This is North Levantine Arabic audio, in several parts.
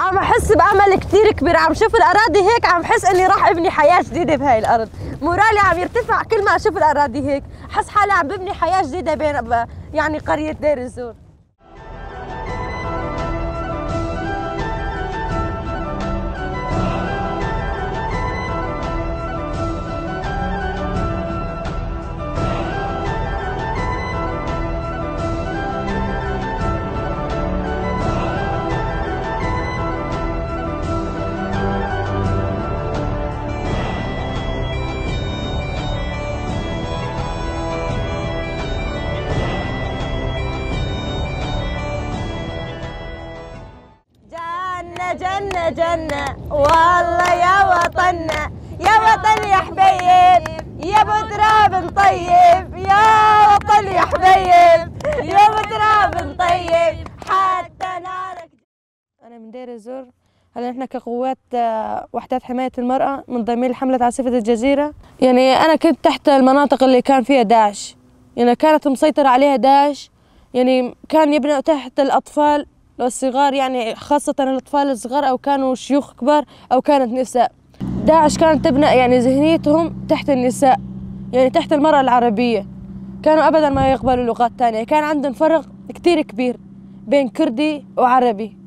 عم أحس بأمل كثير كبير، عم شوف الأراضي هيك عم حس إني راح أبني حياة جديدة بهاي الأرض. مورالي عم يرتفع كل ما أشوف الأراضي هيك، حس حالي عم ببني حياة جديدة بين يعني قرية دير الزور. جنة جنة والله يا وطننا، يا وطن يا حبيب، يا ابو تراب طيب، يا وطن يا حبيب، يا ابو تراب طيب، حتى نارك. أنا من دير الزور. هلا نحن كقوات وحدات حماية المرأة منضمين لحملة عاصفة الجزيرة. يعني أنا كنت تحت المناطق اللي كان فيها داعش، يعني كانت مسيطرة عليها داعش، يعني كان يبنوا تحت الأطفال الصغار، يعني خاصة الأطفال الصغار أو كانوا شيوخ كبار أو كانت نساء. داعش كانت تبنى يعني ذهنيتهم تحت النساء، يعني تحت المرأة العربية. كانوا أبدا ما يقبلوا لغات تانية، كان عندهم فرق كتير كبير بين كردي وعربي.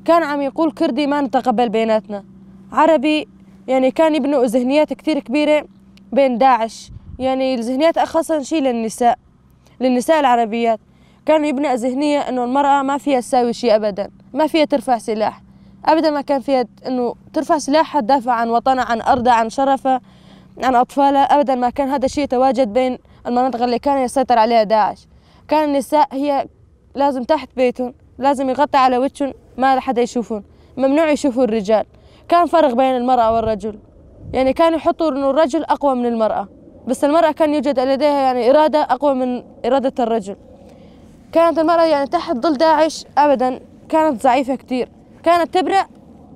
كان عم يقول كردي ما نتقبل بيناتنا، عربي يعني كان يبنوا ذهنيات كتير كبيرة بين داعش، يعني الذهنيات خاصة شيء للنساء، للنساء العربيات. كانوا يبنى ذهنية إنه المرأة ما فيها تساوي شيء أبداً، ما فيها ترفع سلاح، أبداً ما كان فيها إنه ترفع سلاحها تدافع عن وطنها، عن أرضها، عن شرفها، عن أطفالها، أبداً ما كان هذا الشيء يتواجد بين المناطق اللي كان يسيطر عليها داعش. كان النساء هي لازم تحت بيتهم، لازم يغطي على وجههم، ما حدا يشوفهم، ممنوع يشوفوا الرجال. كان فرق بين المرأة والرجل، يعني كانوا يحطوا إنه الرجل أقوى من المرأة، بس المرأة كان يوجد لديها يعني إرادة أقوى من إرادة الرجل. كانت المرأة يعني تحت ظل داعش أبداً كانت ضعيفة كتير، كانت تبنى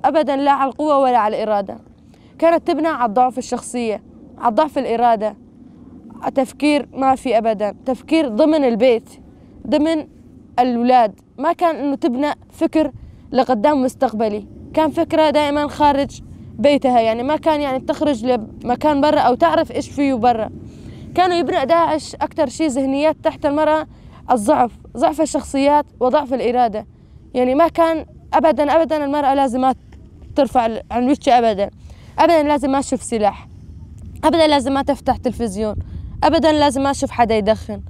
أبداً لا على القوة ولا على الإرادة، كانت تبنى على الضعف الشخصية، على ضعف الإرادة، على تفكير ما في أبداً، تفكير ضمن البيت، ضمن الأولاد، ما كان إنه تبنى فكر لقدام مستقبلي، كان فكرة دائماً خارج بيتها، يعني ما كان يعني تخرج لمكان برا أو تعرف إيش فيه برا. كانوا يبنى داعش أكثر شيء ذهنيات تحت المرأة الضعف، ضعف الشخصيات وضعف الإرادة. يعني ما كان أبداً أبداً المرأة لازم ما ترفع عن وجهها أبداً، أبداً لازم ما تشوف سلاح، أبداً لازم ما تفتح تلفزيون، أبداً لازم ما تشوف حدا يدخن.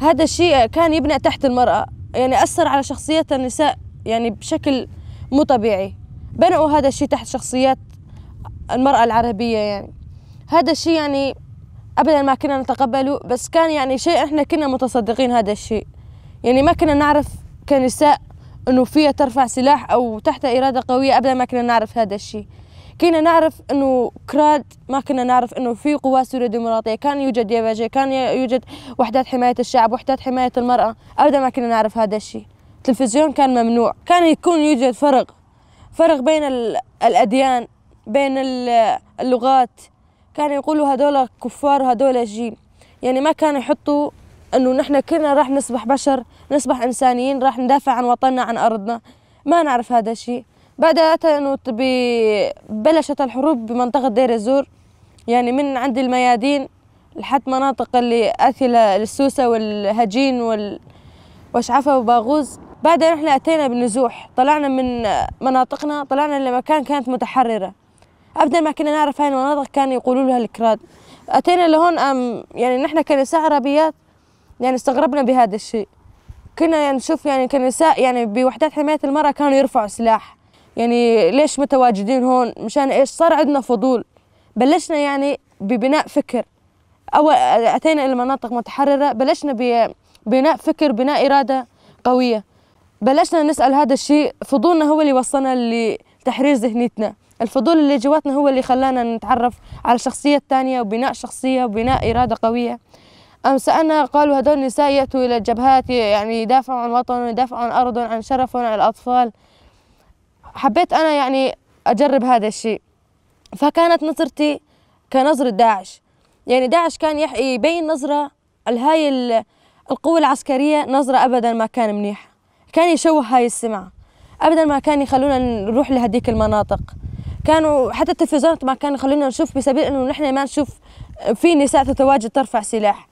هذا الشيء كان يبنى تحت المرأة، يعني أثر على شخصيات النساء يعني بشكل مو طبيعي. بنوا هذا الشيء تحت شخصيات المرأة العربية، يعني هذا الشيء يعني أبداً ما كنا نتقبله، بس كان يعني شيء إحنا كنا متصدقين هذا الشيء. يعني ما كنا نعرف كنساء إنه فيها ترفع سلاح أو تحت إرادة قوية، أبداً ما كنا نعرف هذا الشيء. كنا نعرف إنه كراد، ما كنا نعرف إنه في قوات سورية ديمقراطية، كان يوجد يباجي، كان يوجد وحدات حماية الشعب، وحدات حماية المرأة، أبداً ما كنا نعرف هذا الشيء. التلفزيون كان ممنوع، كان يكون يوجد فرق بين الأديان، بين اللغات. كانوا يقولوا هذول كفار وهذول جيم، يعني ما كانوا يحطوا انه نحن كلنا راح نصبح بشر، نصبح انسانيين، راح ندافع عن وطننا، عن ارضنا، ما نعرف هذا الشيء. بعدها اتى انه بلشت الحروب بمنطقة دير الزور، يعني من عند الميادين لحد مناطق اللي اثله للسوسه والهجين وشعفه وباغوز. بعدها نحن اتينا بالنزوح، طلعنا من مناطقنا، طلعنا لمكان كانت متحررة، أبداً ما كنا نعرف هاي المناطق، كانوا يقولوا لها الكراد. أتينا لهون يعني نحن كنساء عربيات يعني استغربنا بهذا الشيء. كنا يعني نشوف يعني كنساء يعني بوحدات حماية المرأة كانوا يرفعوا سلاح، يعني ليش متواجدين هون، مشان إيش؟ صار عندنا فضول، بلشنا يعني ببناء فكر. أول أتينا إلى مناطق متحررة، بلشنا ببناء فكر، بناء إرادة قوية، بلشنا نسأل هذا الشيء. فضولنا هو اللي وصلنا لتحرير ذهنيتنا، الفضول اللي جواتنا هو اللي خلانا نتعرف على شخصية تانية وبناء شخصية وبناء إرادة قوية. سألنا قالوا هدول النساء يأتوا إلى الجبهات يعني يدافعوا عن وطنهم، يدافعوا عن أرضهم، عن شرفهم، عن الأطفال. حبيت أنا يعني أجرب هذا الشيء، فكانت نظرتي كنظرة داعش. يعني داعش كان يبين نظرة لهاي القوة العسكرية، نظرة أبدا ما كان منيحة، كان يشوه هاي السمعة. أبداً ما كان يخلّونا نروح لهديك المناطق. كانوا حتى التلفزيونات ما كانوا يخلّونا نشوف بسبيل إنه نحن ما نشوف في نساء تتواجد ترفع سلاح.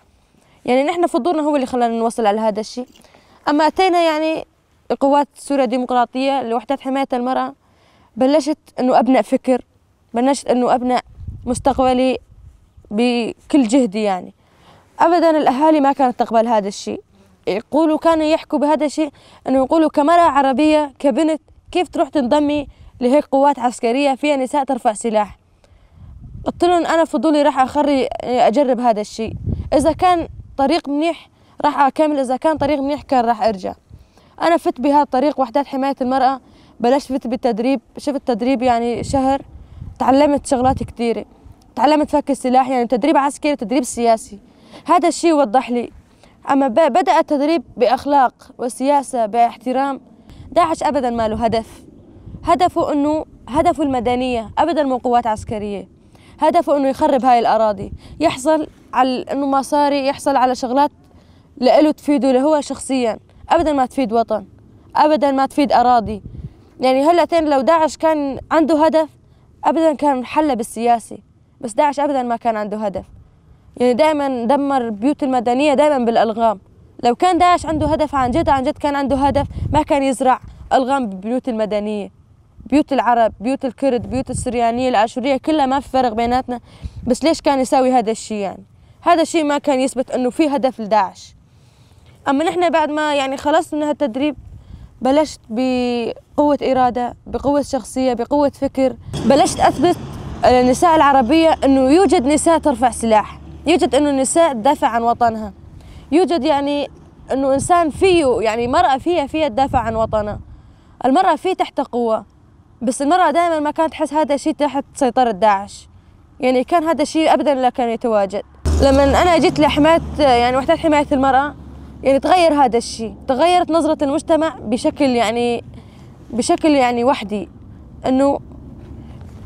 يعني نحن فضولنا هو اللي خلانا نوصل على هذا الشيء. أما أتينا يعني قوات سوريا الديمقراطية لوحدات حماية المرأة، بلشت إنه أبنأ فكر، بلشت إنه أبنأ مستقبلي بكل جهدي. يعني أبداً الأهالي ما كانت تقبل هذا الشيء، كانوا يحكوا بهذا الشيء إنه يقولوا كمرأة عربية كبنت كيف تروح تنضمي لهيك قوات عسكرية فيها نساء ترفع سلاح. قلت لهم أنا فضولي راح أخري أجرب هذا الشيء، إذا كان طريق منيح راح أكمل، إذا كان طريق منيح كان راح أرجع. أنا فت بهذا الطريق وحدات حماية المرأة، بلشت فت بالتدريب، شفت تدريب يعني شهر، تعلمت شغلات كثيرة، تعلمت فك السلاح، يعني تدريب عسكري تدريب سياسي. هذا الشيء وضح لي. أما بدأ التدريب بأخلاق وسياسة باحترام. داعش أبداً ما له هدف، هدفه إنه هدفه المدنية، أبداً مو قوات عسكرية، هدفه إنه يخرب هاي الأراضي، يحصل على إنه مصاري، يحصل على شغلات لإله تفيده لهو شخصياً، أبداً ما تفيد وطن، أبداً ما تفيد أراضي. يعني هلا تين لو داعش كان عنده هدف أبداً كان حل بالسياسي، بس داعش أبداً ما كان عنده هدف. يعني دائماً دمر بيوت المدنية دائماً بالألغام. لو كان داعش عنده هدف عن جد، عن جد كان عنده هدف، ما كان يزرع ألغام ببيوت المدنية، بيوت العرب، بيوت الكرد، بيوت السريانية، الآشورية، كلها ما في فرق بيناتنا. بس ليش كان يساوي هذا الشيء؟ يعني هذا الشيء ما كان يثبت إنه في هدف لداعش. أما نحن بعد ما يعني خلصنا من هالتدريب بلشت بقوة إرادة، بقوة شخصية، بقوة فكر، بلشت أثبت للنساء العربية إنه يوجد نساء ترفع سلاح، يوجد إنه النساء تدافع عن وطنها، يوجد يعني إنه إنسان فيه يعني مرأة فيها تدافع عن وطنها. المرأة فيه تحت قوة، بس المرأة دائما ما كانت تحس هذا الشيء تحت سيطرة داعش، يعني كان هذا الشيء أبدا لا كان يتواجد. لما أنا جيت لحماية يعني وحدات حماية المرأة يعني تغير هذا الشيء، تغيرت نظرة المجتمع بشكل يعني بشكل يعني وحدي، إنه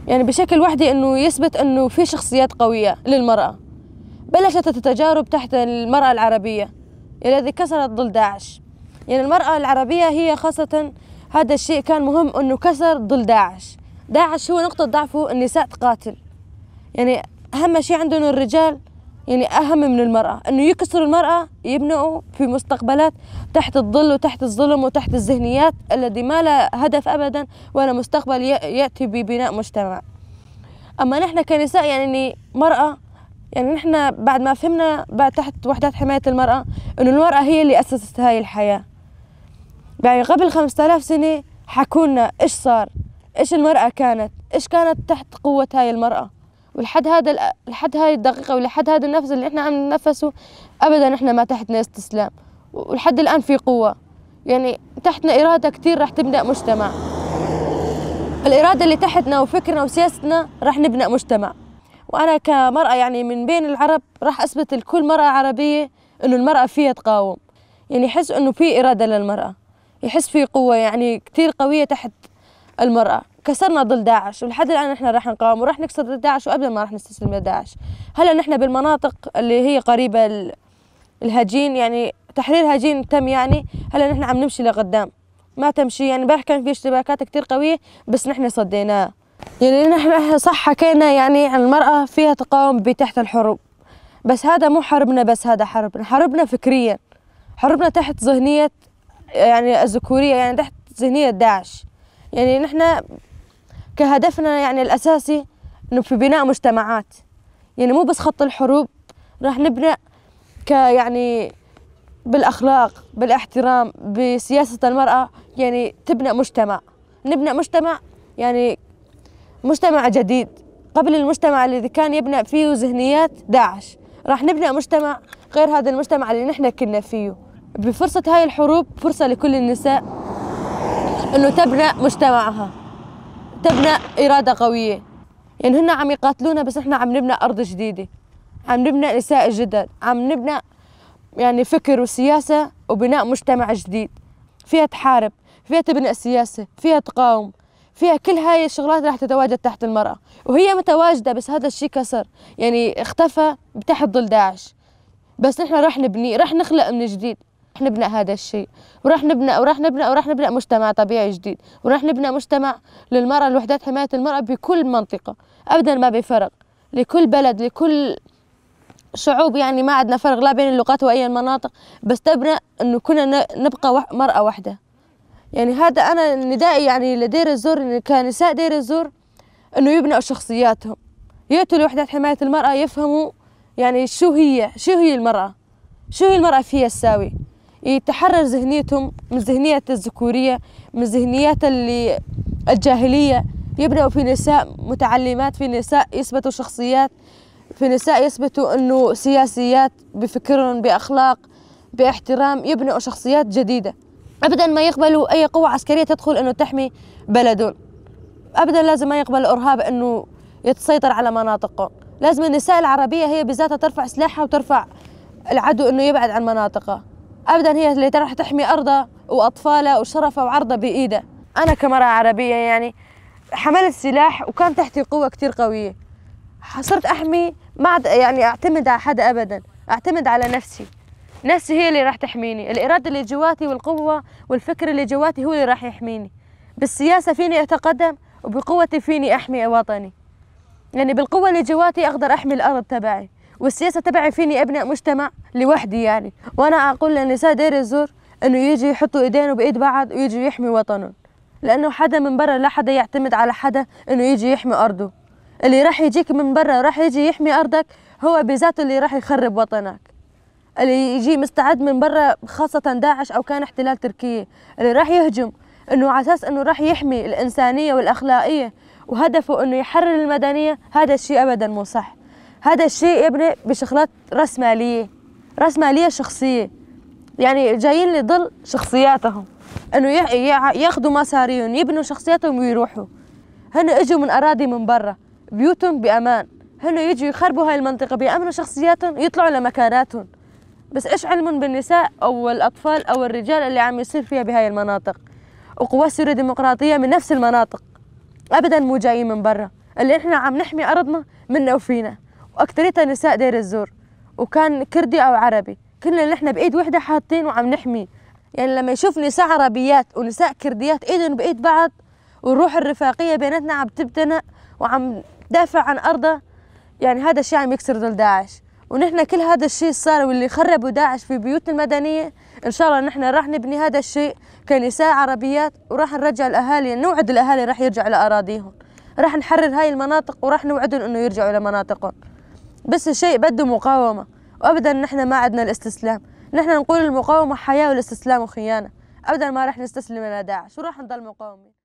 يعني بشكل وحدي إنه يثبت إنه في شخصيات قوية للمرأة. بلشت التجارب تحت المرأة العربية الذي كسرت ظل داعش. يعني المرأة العربية هي خاصة هذا الشيء كان مهم إنه كسر ظل داعش. داعش هو نقطة ضعفه النساء تقاتل، يعني أهم شيء عندهم الرجال يعني أهم من المرأة، إنه يكسروا المرأة يبنوا في مستقبلات تحت الظل وتحت الظلم وتحت الذهنيات الذي ما لها هدف أبدا ولا مستقبل يأتي ببناء مجتمع. أما نحن كنساء يعني مرأة، يعني نحن بعد ما فهمنا بعد تحت وحدات حماية المرأة إنه المرأة هي اللي أسست هاي الحياة. يعني قبل 5000 سنة حكونا إيش صار، إيش المرأة كانت، إيش كانت تحت قوة هاي المرأة. ولحد هذا لحد هاي الدقيقة ولحد هذا النفس اللي إحنا عم ننفسه أبدا إحنا ما تحتنا استسلام، ولحد الآن في قوة، يعني تحتنا إرادة كتير راح تبنأ مجتمع. الإرادة اللي تحتنا وفكرنا وسياستنا راح نبنأ مجتمع. وأنا كمرأة يعني من بين العرب راح أثبت لكل مرأة عربية إنه المرأة فيها تقاوم، يعني يحس إنه في إرادة للمرأة، يحس في قوة يعني كتير قوية تحت المرأة. كسرنا ظل داعش ولحد الآن نحن راح نقاوم وراح نكسر ظل داعش وأبدا ما راح نستسلم لداعش. هلا نحن بالمناطق اللي هي قريبة الهجين، يعني تحرير هجين تم، يعني هلا نحن عم نمشي لقدام، ما تمشي. يعني امبارح كان في اشتباكات كتير قوية بس نحن صديناها. يعني نحن صح حكينا يعني عن المرأة فيها تقاوم بتحت الحروب، بس هذا مو حربنا، بس هذا حربنا، حربنا فكريا، حربنا تحت ذهنية يعني الذكورية، يعني تحت ذهنية داعش. يعني نحن كهدفنا يعني الأساسي إنه في بناء مجتمعات، يعني مو بس خط الحروب، راح نبنأ يعني بالأخلاق، بالاحترام، بسياسة المرأة، يعني تبنأ مجتمع، نبنأ مجتمع يعني مجتمع جديد قبل المجتمع الذي كان يبنأ فيه ذهنيات داعش. راح نبنأ مجتمع غير هذا المجتمع اللي نحن كنا فيه. بفرصة هاي الحروب فرصة لكل النساء إنه تبنأ مجتمعها، تبنأ إرادة قوية. يعني هن عم يقاتلونا بس إحنا عم نبنأ أرض جديدة، عم نبنأ نساء جدد، عم نبنأ يعني فكر وسياسة وبناء مجتمع جديد. فيها تحارب، فيها تبنأ سياسة، فيها تقاوم، فيها كل هاي الشغلات راح تتواجد تحت المرأة، وهي متواجدة. بس هذا الشيء كسر، يعني اختفى تحت ظل داعش، بس نحن راح نبني، راح نخلق من جديد. نبنى هيدا الشّي وراح نبنى وراح نبنى وراح نبنى مجتمع طبيعي جديد، وراح نبنى مجتمع للمرأة لوحدات حماية المرأة بي كل منطقة أبداً ما بي فرق لكل بلد لكل شعوب، يعني ما عندنا فرق لا بين اللغات وأي المناطق، بس تبنى إنه كلنا نبقى مرأة واحدة. يعني هذا أنا ندائي يعني لدير الزور كنساء دير الزور إنه يبنوا شخصياتهم، يأتوا لوحدات حماية المرأة يفهموا يعني شو هي المرأة، شو هي المرأة فيها تساوي، يتحرر ذهنيتهم من ذهنية الذكورية، من ذهنيات اللي الجاهلية، يبنوا في نساء متعلمات، في نساء يثبتوا شخصيات، في نساء يثبتوا إنه سياسيات بفكرهم بأخلاق باحترام، يبنوا شخصيات جديدة. أبداً ما يقبلوا أي قوة عسكرية تدخل إنه تحمي بلدهم، أبداً لازم ما يقبلوا الإرهاب إنه يتسيطر على مناطقهم. لازم النساء العربية هي بذاتها ترفع سلاحها وترفع العدو إنه يبعد عن مناطقها، أبداً هي اللي راح تحمي أرضها وأطفالها وشرفها وعرضها بإيدها. أنا كمرأة عربية يعني حملت سلاح وكان تحتي قوة كتير قوية، صرت أحمي، ما عاد يعني أعتمد على حدا أبداً، أعتمد على نفسي، نفسي هي اللي راح تحميني، الإرادة اللي جواتي والقوة والفكر اللي جواتي هو اللي راح يحميني. بالسياسة فيني أتقدم وبقوتي فيني أحمي وطني، يعني بالقوة اللي جواتي أقدر أحمي الأرض تبعي، والسياسة تبعي فيني أبناء مجتمع لوحدي يعني. وأنا أقول للنساء دير الزور إنه يجي يحطوا إيدينهم بإيد بعض ويجوا يحمي وطنهم، لأنه حدا من برا لا حدا يعتمد على حدا إنه يجي يحمي أرضه. اللي راح يجيك من برا راح يجي يحمي أرضك هو بذاته اللي راح يخرب وطنك. اللي يجي مستعد من برا خاصة داعش أو كان احتلال تركيا، اللي راح يهجم إنه على أساس إنه راح يحمي الإنسانية والأخلاقية وهدفه إنه يحرر المدنية، هذا الشيء أبداً مو صح. هذا الشيء يبني بشغلات رأسمالية، رأسمالية شخصية، يعني جايين لظل شخصياتهم إنه ياخذوا مصاريهم يبنوا شخصياتهم ويروحوا. هن اجوا من أراضي من برا، بيوتهم بأمان، هن يجوا يخربوا هاي المنطقة بيأمنوا شخصياتهم يطلعوا لمكاناتهم. بس إيش علمهم بالنساء أو الأطفال أو الرجال اللي عم يصير فيها بهاي المناطق؟ وقوات سوريا الديمقراطية من نفس المناطق، أبداً مو جايين من برا، اللي إحنا عم نحمي أرضنا منا وفينا، وأكتريتها نساء دير الزور، وكان كردي أو عربي، كلنا نحن بإيد وحدة حاطين وعم نحمي. يعني لما يشوف نساء عربيات ونساء كرديات إيدهم بإيد بعض والروح الرفاقية بيناتنا عم تبتنى وعم تدافع عن أرضها، يعني هذا الشيء عم يكسر ظل داعش. ونحن كل هذا الشيء صار واللي خربوا داعش في بيوت المدنية، إن شاء الله نحن راح نبني هذا الشيء كنساء عربيات، وراح نرجع الأهالي، نوعد الأهالي راح يرجعوا لأراضيهم، راح نحرر هاي المناطق وراح نوعدهم إنه يرجعوا لمناطقهم. بس الشيء بده مقاومة، وأبداً نحن ما عندنا الاستسلام، نحن نقول المقاومة حياة والاستسلام خيانة، أبداً ما راح نستسلم لداعش وراح نضل مقاومة.